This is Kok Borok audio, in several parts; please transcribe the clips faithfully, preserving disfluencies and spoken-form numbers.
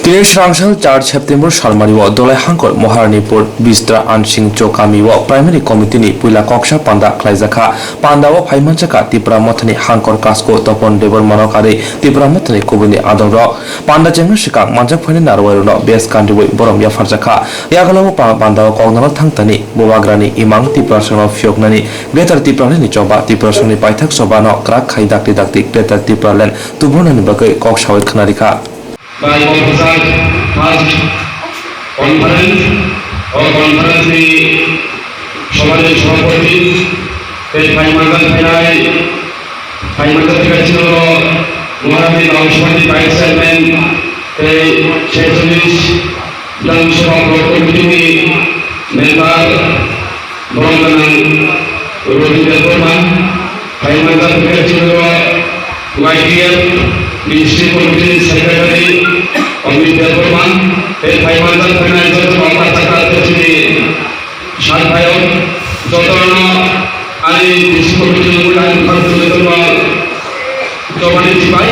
Tini srangsa char September salmani o Dolai Hangkor Moharanipur Bistra Ansing Chowk kami o Primary Committee ni puila koksa panda khlaijakha. Panda o phaimanjakha Tipra Mothani Hangkor Kasko Topon Debbarma no karwi Tipra Mothani kubuni adong rok. Panda chengna swkang manjak phainai narwai rokno bes kanriwi borom yapharjakha. Yagulo o pa-, panda o koknano thangtani Bubagrani imang Tiprasano phiyoknani Greater Tipraland ni choba Tiprasani paithak choba no kwrak khai dakti dakti Greater Tipraland tubrunani bagwi kok sawi khwnarikha. Bai Bokojak First Conference, o conference ni somani sabhapati tei phai manjak phainai, phai manjak phainai chwngno Maharani Gaon Sabhani Vice Chairman tei Sejolis Bidhan Sabha Block Committee ni member borok gwnang Robin Debbarma, phai manjak phainai chwngno Y T F District Committee ni Secretary Amit Debbarma, tei phai manjak phainai joto nokha chakra tei chini Sat phaiyok, jotono ani District Committee ni mui ani bukhak twi jotono jobani chibai.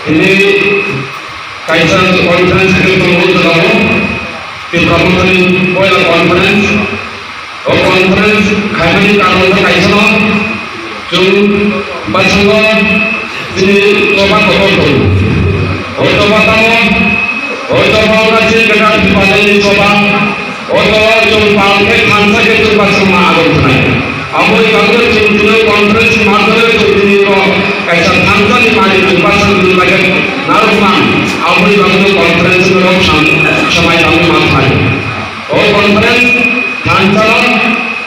Tini kaisa conference khe tongo jagao, Tipra Mothani poila conference. O conference khaimani karon khe kaisano, chwng bwskango chini choba kotor tongo. O choba tamo, o choba wngkha chini kwtal Tipra Mothani choba. O choba chwng pal khe thansa khe chwng bwskango agon khnai. Aboni bagwi chwng tini conference ni maddhome chwng tini oro kaisa thansa ni mari chwng bwskango bagwi narwkman. Aboni bagwi conference ni rok sam-, samai tangwi man thai. O conference thansa rok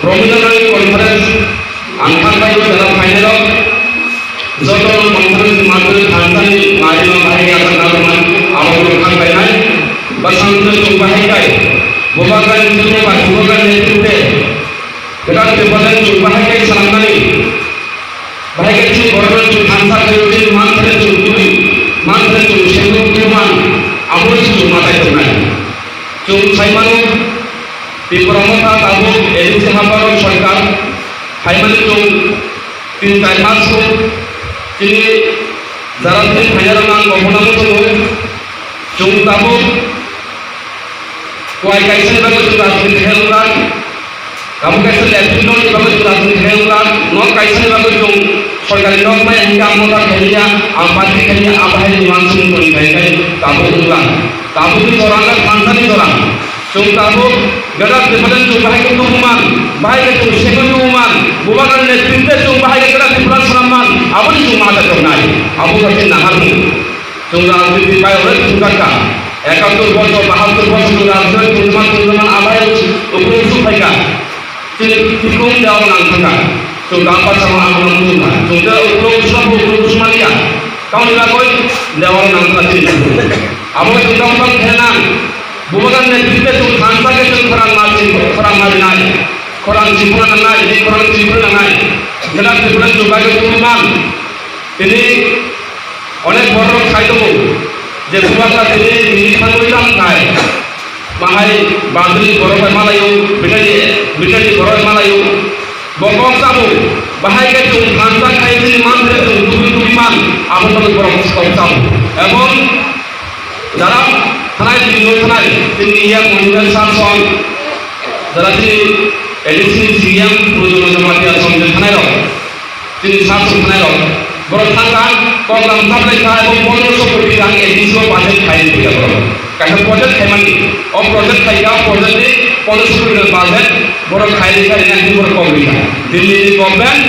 Romina Roy conference ang thangbai jora phainai rok joto conference ni maddhome thansa ni mari no bahai ya thangna man abo no thangbai nai. Bwskango chwng bahai kai Bubagrani netrite ba Bubagrani netrite kwtal Tipra Mothani chwng bahai kai swnamnani. Bahai khe chini borokno chwng thansa khe chini manthre chwng tubui, manthre chwng sengwi tubui man, abo se chwng matai tongnai. Chwng sai mano, Tipra Motha tabuk A D C haparo sarkar phaimani chwng tin char mas kho chini jara chini phainarokno ang kophornamo tongo. Chwng tabuk Kuai kaisa ni bagwi chwng rajniti khe wngkha, tabuk kaisa leftino ni bagwi chwng rajniti khe wngkha, nok kaisa ni bagwi chwng sorkari nok maya hinkhe ang motha khailiya, ang party khailiya, abo hai ni uansukmung toni khai khai tabuk wngkha. Tabukni jora wngkha thansa ni jora. Chwng tabuk Greater Tipraland chwng bahai khe tubumang, bahai khe chwng segwi tubumang, Bubagrani netrite chwng bahai khe Greater Tipraland swnamman, aboni chwng ma ta tongnai, abo khe chini naharmung. Chwng rajniti bai onek chwng kha. Ekattor bochor, bahattor bochor chwng rajniti tongma tongma abai uklung suk phaikha. Chini uklung dewal nang thangkha. Chwng dam bachama ang nang thangkha. Chwng de uklung suk uklung sumaliya. Tamoni bagwi dewal nang thangkha chini uklung. Abo chwng dam bang khenang. Bubagrani netrite chwng thansa khe chwng khorang ma chwng khorang ma rinai. Khorang chwng khorang nangnai, tei khorang chwng khorang nangnai. Greater Tipraland chwng bai khe tubumang. Tini onek borok sai tongo je Bubagra tini tini thangwi tamo khai. Bahai badri borok bai malaio, bitari, bitari borok bai malaio. Bo kok sabo, bahai khe chwng thansa khai tini manthre chwng tubui tubui man, abo tongwi borok kok sabo. Ebong jara thanai tini thanai, tini iya monitor sar song, jara tini A D C ni C M Purujono Jamatia song je thanai rok. Chini sat songkhnai rok, borok thangkha, program chaplai kha, ebong pondroso koti rang A D C o budget khai rikha borok. Kaisa project khaimani, o project khaikha, o project ni pondroso koti rang budget borok khai rikha, rina hinwi borok kok rikha. Delhi ni government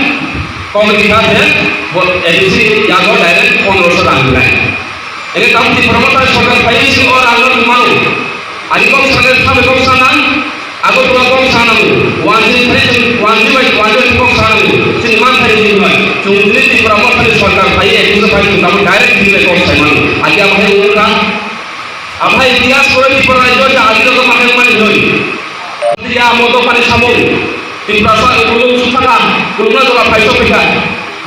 kok rikha je bo A D C yago direct pondroso rang rinai. Ene tamo Tipra Motha sorkar phai si o rang no mano. Ani kok sana, tamo kok sana, ako tuma kok sana mo. Wanji phai, wanji bai, wanji bai kok sana mo. Sini man phai sini bai. Chung ni Tipra Motha ni sorkar phai, ek dui phai, chung tamo direct sini bai kok sai mano. Agi apa hai ungka? Apa hai dia sore Tipra Raja ja agi lo kok makai mani noi. Dia moto pani samung. Tiprasa ukulung sukha, kulungna dola phai sopikha.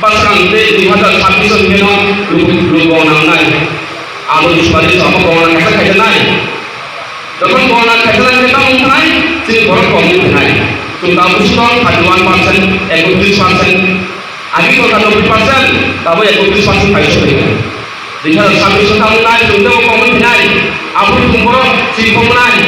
Bwskang tei dui hazar chabbish o hwnkhe no luku luku gongna wngnai. Abo ni sori tamo gongna khaisa khaisa nai. Jokhon gongna khaisa nai khe tamo wngkha nai, chini borok kok wngkha nai. Chwng da busi tong thirty one percent, ekotris percent. Agi kota noboi percent, tabo ekotris percent phai soi. Dui hazar chabbish o tamo nai, chwng tei o kok wngkha Nai,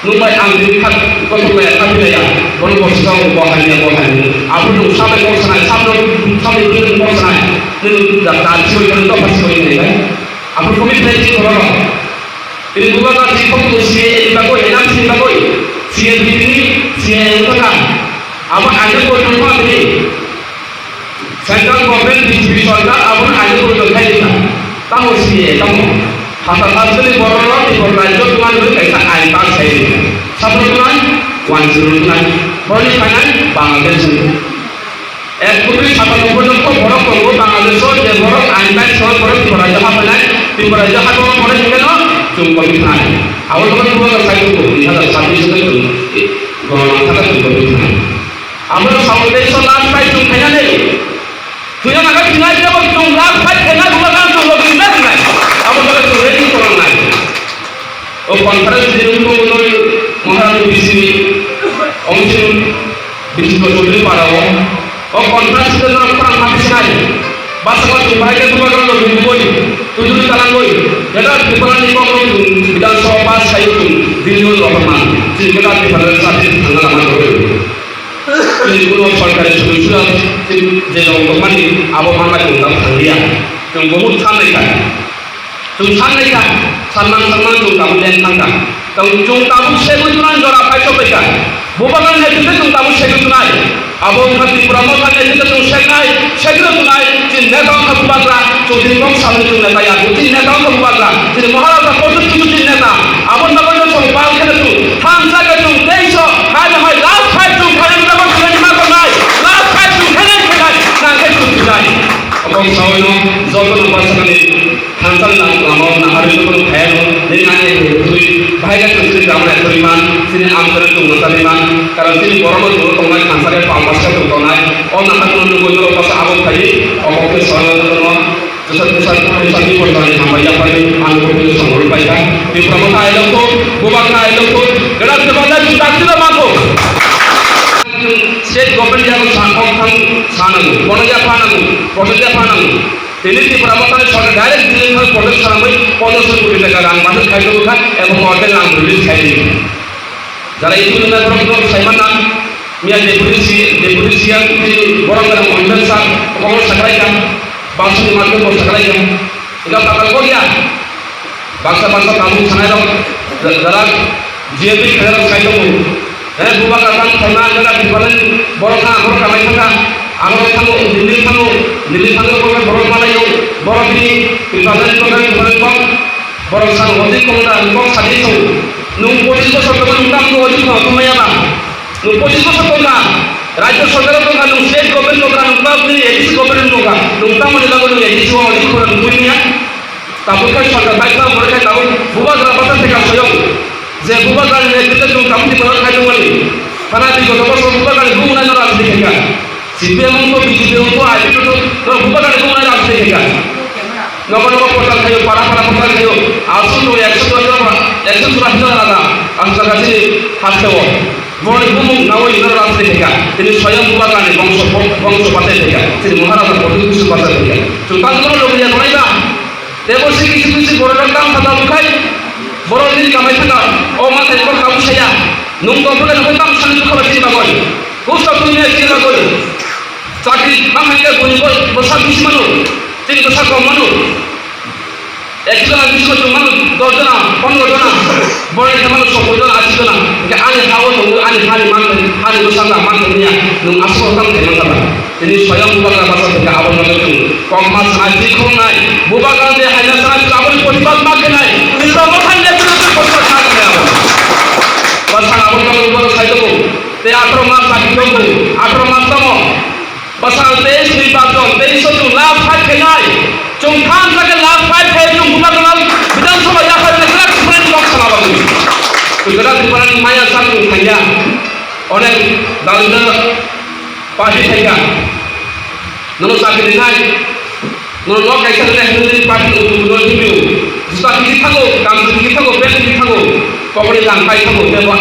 nung bai ang tini kha, kothok laya, kha bilaya, bono bo sisa bo hai ya, bo hai. Aphuru nung sabai kok sanai, sabno, sabai bini kok sanai. Nini da, da, siboi kani dopha siboi nai bai. Aphuru komi play si khoro. Tini bubagra si khok tu si e ni bagoi, enam si bagoi. Si e ni, si e ni bagoi. Abo ang ko tong ma bini. Central government, B J P sorkar abono aino poriborton khai rikha. Tamo C A A, tamo. Hata hasteni borok rok ni borok rajyo tungmani bagwi kaisa ain pass khai rikha. Sabro tunai, one zero tunai. Borokni phainai Bangladesh ni. Ek koti satanoboi lokho borok tongo Bangladesh o, je borok ain pass khai borok Tripura rajyo haphainai, Tripura rajyo haphaima pore hingkhe no chwng koboi thanai. Abo lokho bubagra khai tongo, dui hazar chabbish o chwng, eh, gorok thangkha chwng koboi thanai. Abo samung tei so last fight chwng khainani. Thwina nangkha thwinai tebo chwng last fight khaina bubagra chwng logi na thwinai. Abo jaga chwng ready tonglangnai. O conference ni wngwi tongo noi Maharani bisini omsing bisiko Chaudhary Para o. O conference ni jora khorang ma khe sinai. Basa basa bahai khe bubagra logi boi. Tujuli talangoi. Jeta Tripura ni kok rok chwng Bidhan Sabha pass khai chwng Delhi o logi man. Chwng jeta Tripura ni sati thangna lama rogoi. Tei kuno sorkari sujog suja je rok tongmani abo manna chwng tabuk thanglia. Chwng bohut san naikha. Chwng san naikha, sanmang sanmang chwng tabuk leng thangkha. Chwng, chwng tabuk segwi tunang jora paisok baikha. Bubagra netrite chwng tabuk segwi tunai. Abo wngkha Tipra Motha netrite chwng seknai, segwi tunai. Chini neta wngkha bubagra, chwng tini kok salni chwng neta ya. Chini neta wngkha bubagra, chini Maharaja Pradyut Kishore chini neta. Aboni bagwi no chwng bal kheno chwng thansa khe chwng teiso hai no hai last fight chwng khaina bagwi chwng ma tongnai, last fight chwng khaina khainai, nang khe chwng thwinai. Aboni sawi no joto no bachakani thansa ni lama o naharwi no phano phaiya no, nini ani thwi bahai khe chwng chini tamo naithorwi man, chini amchara chwng mwchari man, karon chini borok no chwng tongnai thansa khe pal basa chwng tongnai, o naharwi no nugwi norok basa abo phai, o kok khe sawi no joto no. Jesa, jesa, jesa, ni portani hambai yaphai, ang bo khe samung pai kha. Tipra Motha ailokho, bubagra ailokho, gada tebala chwng dakti da mangkho. State government yago sa kok thang sanango, bono yapha nango, protest yapha nango. Tini Tipra Motha ni sorkar direct Delhi thang protest khalamwi pondroso koti taka rang budget khai tongkha, ebong ordek rang release khai di. Jara itu nungna borok no saiman na, miya deputy C, deputy C M ni borok no Mohan Sir, borok no sakrai ka, bangsa ni market bo sakrai ka, ika patal ko ya, bangsa bangsa kamu sanai rok, jara G M P kaya rok sai tongo, he bubagra tang thaima jaga di palen borok na borok kamai thangka, aro thango Delhi thango, Delhi thango borok borok malai yo, borok ni di palen borok borok Borok san hojik kong da kok sadi song. Nung pochis bosor kong nung tam hojik kong kong ya ba. Nung pochis bosor kong da. Rajya sorkar kong ka nung state government kong ka nung ka nung A D C government kong ka nung tam hojik kong nung A D C hojik kong nung punya. Tabuk kai sorkar bai kong boleh kai tabuk bubagra bata teka soyong. Je bubagra ni kita nung tabuk di boleh kai nung wali. Karena di kota bosor bubagra nung nai nara di teka. C P M wngkho, B J P wngkho, I P F wngkho, norok bubagrani bumungni rang se khaikha. Nogo nogo prochar khaio, para para prochar khaio. Aswk no ekso dua jora, ekso churasi jora laga, aswk laga chini hasteo. Borokni bumung nawi norok rang se khaikha. Tini soyang bubagrani bongso, bongso bachai khaikha. Tini Maharaja Pradyut Kishore bachai khaikha. Chwng tangmano logriya tonaiba. Tebo sigi sigi sigi borok rok tang thangka bukhai, borok nini kamai thangka, o ma thai kok tabuk saya, nung tong phaka nung tang sani dukha bai sini bagoi. Kusta tuni ya sini bagoi. Chakri ma hai ka buni bo, bosa bisi mano, tini bosa kom mano. Ek jona bisi mano, mano dos jona, pondro jona, borok khe mano sottor jona, ashi jona. Hingke ani ha o tongo, ani hani man, hani bwsajak man tongya, nung aswk tang thai man jaba. Tini soyang bubagra basa thangkha abo no tong. Kokma sanai twi khongnai. Bubagra je haina sanai twi aboni protibad ma khenai. Tini abo thang je tini twi protibad ma khenai abo. Basa abo no bubagra sai tongo. Te atharo mas sakhi tongo. Atharo mas tamo. Basa teis ni bajon, teis o chwng last fight khenai. Chwng tham jagwi last fight khai chwng bubagra Bidhan Sabha yaphai rwna kwrak kwrak kok sana bagwi. Kwrak kwrak maya sak chwng thangya. Onek dalda party thangya. Nono chakri nai. Nono nok kaisa nai hwnwi party no tubui no tubui o. Juta tigi thango, kam tigi thango, bag tigi thango. Kokori lang pai thango, tebo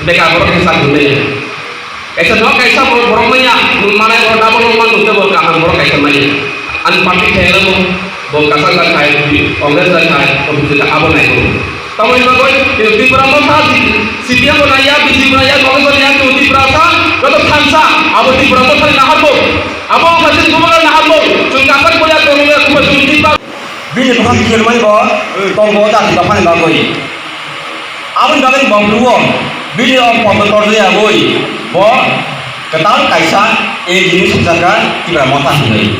beka borok khe chakri nai. Kaisa nok kaisa borok, borok manya, nwng manai borok double rok mano, tebo kaham borok kaisa manya. Ani party thai rok bo, bo kasa jak khai, Congress jak khai, bo bujui kha abo nai bo. Tamoni bagwi, eh, Tipra Motha, C P M bo naiya, B J P bo naiya, Congress bo naiya, chwng Tiprasa, joto thansa, abo Tipra Mothani naharmung. Abo wngkha chini bubagra naharmung. Chwng kasak boya, tongmung ya, kubui chwng Tipra. Bini bukhuk kirmani bo, tongbo jati dophani bagwi. Aboni bagwi bo bwrwi o, bini o podo torjaya bwi, bo kwtal kaisa A D ni sokjak kha Tipra Motha hinwi.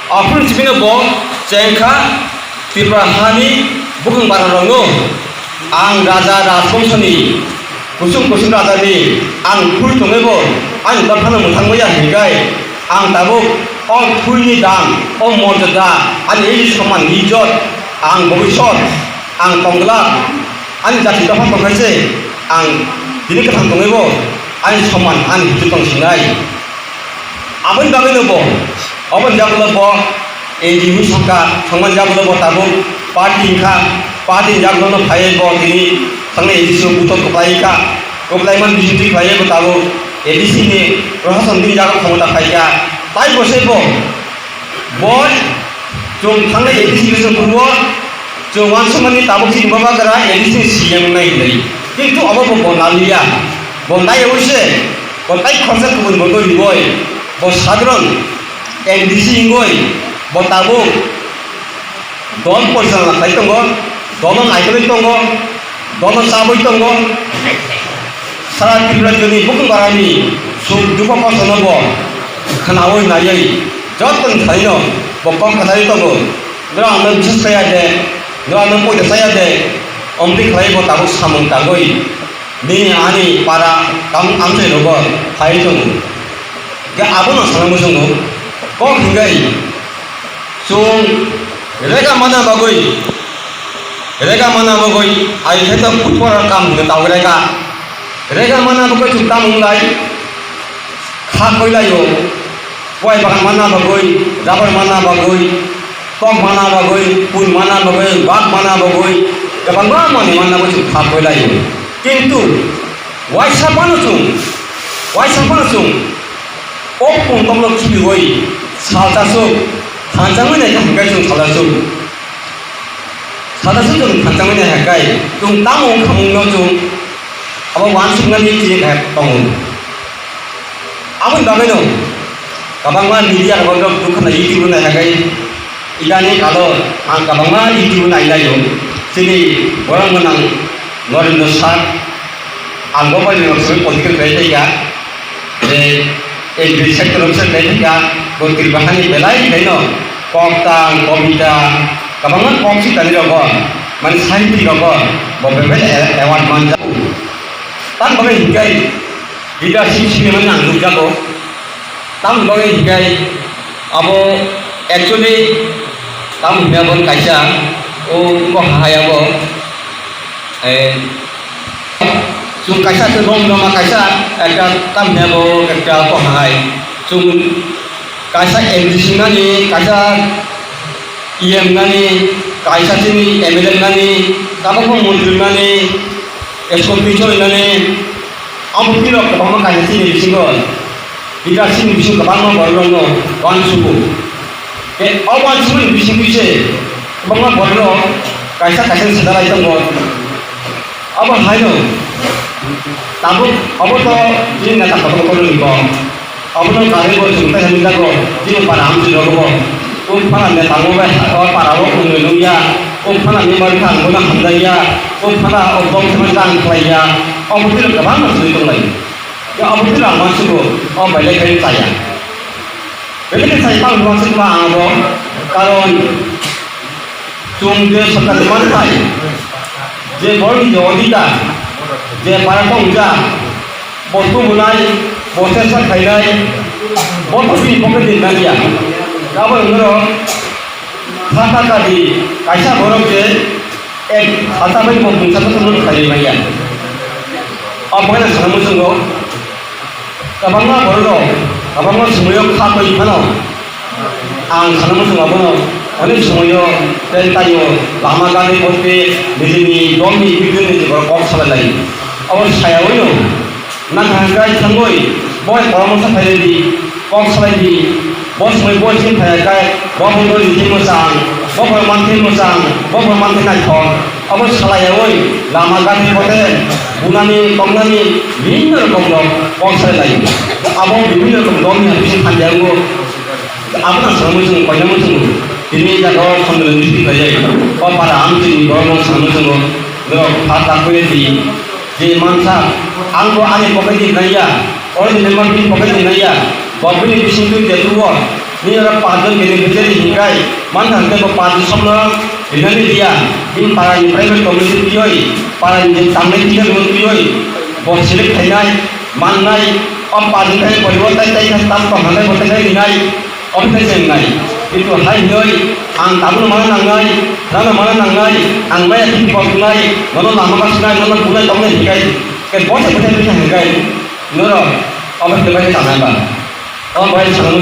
Aphuru simi no bo chengkha Tripura hani bukung bara rokno ang raja rajbongso ni kusung kusung raja ni ang phul tongwi bo ani dophano mwthangwi ya hinwi ang tabuk o phul ni dam o morjada ani soman ijot ang bobisot ang tongglak ani jati dopha tongkhaise ang tini kwthang tongwi bo ani soman ani hitu tong sinai. Aboni bagwino bo, oboni jagolo bo A D ni songkha, songmani jagolo bo tabuk party wngkha, party ni jagolo no phaiwi bo tini thangnai A D C o buthor kwplai kha, kwplai man bisingtwi phaiwi bo tabuk A D C ni prosason bini jago khomota phaikha, tai bo se bo, bo chwng thangnai A D C ni chwng phuru o chwng uansukmani tabuk chini bubagra A D C ni C M wngnai hinwi, kintu obo bo bo naliya, bo naiyaui se. Bo tai khoroksa kubun bo doi rioi, bo sadharon M D C wngoi, bo tabuk dol porichalona khlai tongo, dolo naikolwi tongo, dolo chabwi tongo. Sara Tripura rajyoni bukung barani suk dukho kostono bo khwnaui naiwi jottoni thani no bo kok kwthaiwi tongo. Norok ano biswas khlaiya de, norok ano poito chaya de, omtwi khlai bo tabuk samung tangwi. Nini ani para kam amchai rogo phai tongo. Ge abono sana muchungo. Kok hingai chwng rega mana bagwi, rega mana bagwi ai khe to football kam hinga tau rega. Rega mana bagwi chwng tam hinglai kha koi laio. Puai bagan mana bagwi, rubber mana bagwi, tok mana bagwi, pun mana bagwi, bak mana bagwi, kwbangma manwi mana bagwi chwng kha koi laio. Kintu waisa phano chwng, waisa phano chwng o pun tokno khibiui salsa chwng thansa wngwi nai kha hwnkhe chwng salsa chwng. Salsa chwng thansa wngwi nai kha kai chwng tamo wngkha mungno chwng abo uansuknani chini kha tongo. Aboni bagwino kwbangma media rok dukha na YouTube nai hagai idani kalo ang kwbangma YouTube nai laio. Chini borok gwnang Narendra Sir, ang bo bai rok simi political khlai thai ya. Je, eh, sector rok se khlai thai ya. Bo Tripura hani belai khlaino kok tang, kobita, kwbangma kok si tani rok bo. Mani sahitya rok bo. Bo bebel award manjak. Tang bagwi hikai. Leadership simi mani ang nukjago. Tamoni bagwi hinkhe abo actually tamoni hwnwi abo kaisa o wngkha hai abo, eh, chwng kaisa khe rom roma kaisa ekta tamoni abo ekta wngkha hai chwng kaisa M D C mani kaisa E M nani, kaisa chini M L A nani, tabukbo montri nani, S P P choi nani, abo twi rok kwbangma kaisa chini bisingo, leadership ni bisingo kwbangma borok rokno uansugo. Tei o uansukmani bisingtwi se kwbangma borok rok kaisa kaisa sajak lai tongo. Abo haino tabuk abo to chini neta kotor kotor ni kok. Abono karwi bo chwng tei hwnwi jago, chini para amchwrwng rogo bo. O phana neta mo bai o para o wngwi nung ya, o phana member kha ang bono hamjak ya, o phana o bok thangma kha ang khlai ya, omo twi kwbangma swi tong lai. Ya omo twi ang uansugo, o bai lai khe chaya. Belai khe sai tang uansukma ang abo, karon chwng je sorkar manthai, je borokni je odhikar, je para tongja, bo tubunai, bo chesta khainai, bo to bini pocket ni nangya. Abo wngkhe kha ta kadi kaisa borok je ek hata bai bo mungsa to tongwi khlaiwi manya. O bagwi sana muchungo. Kwbangma borok rok, kwbangma somoyo kha twi phano, ang sana muchung abono, onek somoyo tei taio lama gari bote nijini domni bidini borok kok salai lai. Abo sayaoino nakha hwnkhe thangwi boi poramoso khailai di, kok salai di, bo somoi boi sini phaiya khe bo bondo nijini mwchang Bobo manthai mwchang, bobo manthai naithok, abo salayawi lama gari bote bunani tongnani bibhinno rokomno kok salai laio. Abo bibhinno rokom dolni bising hamya wngo. Abono swngwi chwng koinama chwngo. Tini jaga o khondolo nisi khlaiwi o para amtwini borokno swngwi chwngo. Norok pha ta kwi di. Je mansa, ang bo ani pocket ni naiya, oro ni member bini pocket ni naiya, bo bini bising twi de tuo, nini oro panch jon beneficiary hinkai, mansa hwnkhe bo panch jon somno rinani riya, bini para ni private community twiwi, para ni je tangnai twiwi, twiwi, bo select khainai, mannai, o panch jon khai poribo tai tai khe tam tong hanai bo tai rinai. Omo khe se wngnai. Kintu hai hwnwi ang tabukno mana nangnai, rana mana nangnai, ang maya thik kok wngnai, nono lama kasunai, nono bunai tongnai hikai, khe bo se bwthai bwthai hikai, norok omo khe bai tangna ba. Omo bai swngmung